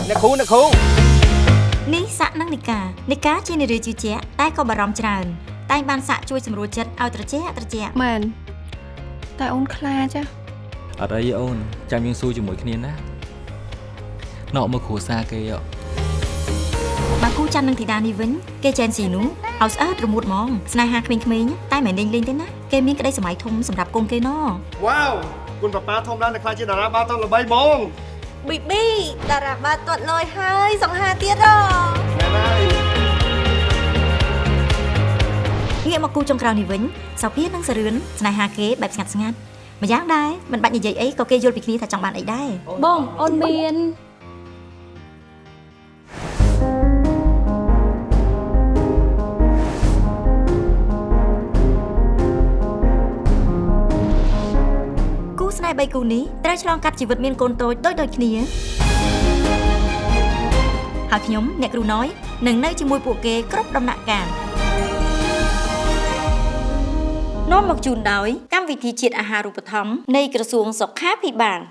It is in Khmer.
អ្នកគ្រូអ្នកគ្រូ នេះសាក់និងនិកានិកាជានារីជឿជាក់តែក៏បារម្ភច្រើនតែងបានសាក់ជួយសម្រួលចិត្តឲ្យត្រជាក់ត្រជាក់ មែនតែអូនខ្លាចចា អត់អីទេអូនចាំយើងសួរជាមួយគ្នាណាណកមកគ្រួសារគេហ៎ បើគូច័ន្ទនិងធីតានេះវិញគេចែនស៊ីនោះឲ្យស្អើតរមួតហ្មងស្នេហាក្មេងៗតែមិនលេងលេងទេណាគេមានក្តីសម័យធំសម្រាប់កូនគេណ វ៉ាវគុណប៉ាប៉ាធំឡើងតែខ្លាចជាតារាបាល់ទាត់ល្បីហ្មង ប៊ីប៊ីតារាបាទាត់លយហើយសង្ហាទៀតហ៎ មែនហើយ ងាកមកគូចុងក្រោយនេះវិញសោភានិងសរឿនស្នេហាគេបែបស្ងាត់ស្ងាត់ម្យ៉ាងដែរមិនបាច់និយាយអីក៏គេយល់ពីគ្នាថាចង់បានអីដែរ បងអូនមាន គូស្នេហ៍បីគូនេះត្រូវឆ្លងកាត់ជីវិតមានកូនតូចដូចដូចគ្នាហើយខ្ញុំអ្នកគ្រូណយនឹងនៅជាមួយពួកគេគ្រប់ដំណាក់កាលនាំមកជូនដោយកម្មវិធីជាតិអាហារូបត្ថម្ភនៃក្រសួងសុខាភិបាល។